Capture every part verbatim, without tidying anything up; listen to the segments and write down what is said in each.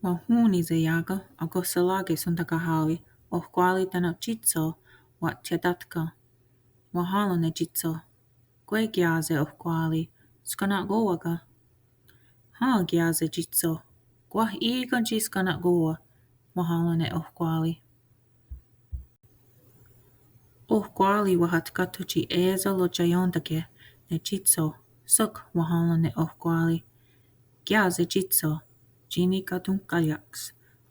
Wahón:nise' iá:ken' akohserà:ke shontakahá:wi, ohkwá:ri tánon' Tsítso wa'thiatátka. Wahèn:ron' ne Tsítso: Kwah kí:ken, ohkwá:ri, skennen'kó:wa ken? Hen, kí:ken Tsítso. Kwah í:ken tsi skennen'kó:wa, wahèn:ron' ne ohkwá:ri. Ohkwá:ri wahatkáhtho' tsi é:so rotiaién:take' ne Tsítso, sok wahèn:ron' ne ohkwá:ri: Kí:ken Tsítso, tsi nikatonhkária'ks,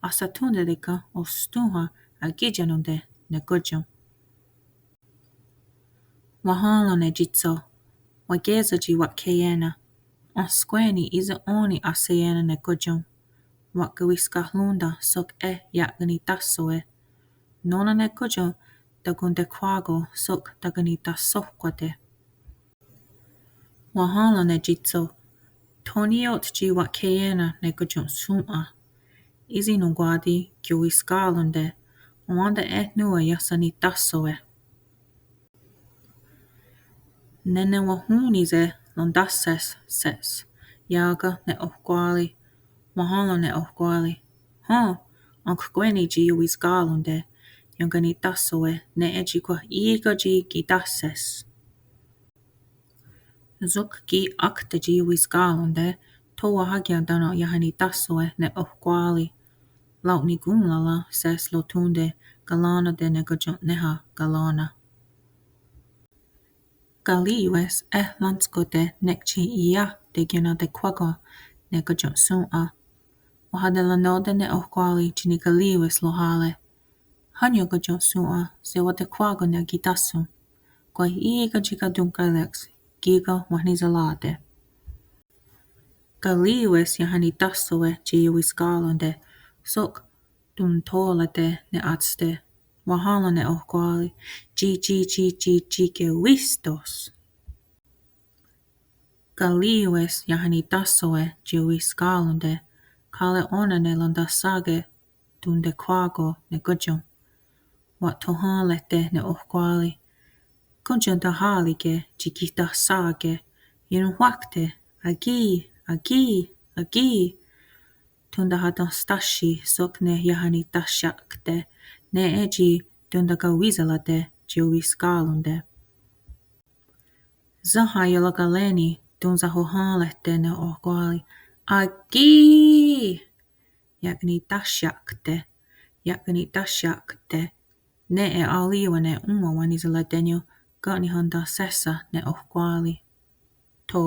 ahsathón:tate' ken ostòn:ha akitié:nonte' ne kéntsion? Wahèn:ron' ne Tsítso: Waké:sen tsi wa'kheié:na', enhskwé:ni' í:se' ó:ni ahseié:na' ne kéntsion. Wa'kewiskahrón:ten' sok eh ia'kenitahsóhwe'. Nó:nen ne kéntsion takontekhwà:ko' sok takenitahsohkwá:te'. Wahèn:ron' ne Tsítso: Tho ní:ioht tsi wa'kheié:na' ne kéntsionhsòn:'a. Ísi' nonkwá:ti kiowiskà:ronte', wén:ta eh nón:we iahsenitahsóhwe'. Nè:ne wahón:nise' rontahsés, sés iá:ken' ne ohkwá:ri. Wahèn:ron' ne ohkwá:ri: Hen, enhskwé:ni' tsi iowiskà:ronte', ionkenitahsóhwe' nè:'e tsi kwah í:ken tsi kitahsés. Sok ki' ákte tsi iowiskà:ronte', tho wahakién:tano' iahenitahsóhwe' ne ohkwá:ri. Rao'nikòn:rara' sés rothón:te karén:nate' ne kéntsion nè:'a karén:na. Karì:wes eh ranskó:ten nek tsi iah tekionatekhwá:kon ne kéntsionhsòn:'a. Wahaterennó:ten' ne ohkwá:ri tsi nikarì:wes rohá:re'. Hánio kéntsionhsòn:'a, sewatekhwá:kon ne kitahsón. Kwah í:ken tsi katonhkária'ks, kí:ken wenhniserá:te'. Karì:wes iahenitahsóhwe' tsi iowiskà:ronte', sok tonthorá:te' ne átste'. Wahèn:ron' ne ohkwá:ri: Tsi, tsi, tsi, tsi, tsi kewístos. Karì:wes iahenitahsóhwe' tsi iowiskà:ronte', ká:re ó:nen ne rontahsá:ke' tontekhwá:ko' ne kéntsion. Wa'thohén:rehte' ne ohkwá:ri: Kéntsion tahárike' tsi kitahsá:ke', iononhwákte', akí, akí, akí. Tontahatenhstáhsi' sok ne iahenitahsià:kte', nè:'e tsi tontakawíserá:te' tsi iowiskà:ronte'. Sénha iolakaré:ni' tonsahohén:rehte' ne ohkwá:ri: Akí! Iakenitahsià:kte', iakenitahsià:kte'. Nè:'e aorì:wa ne òn:wa wenhniserá:te' nè:'e ken' nihontahséhsa' ne ohkwá:ri. Tho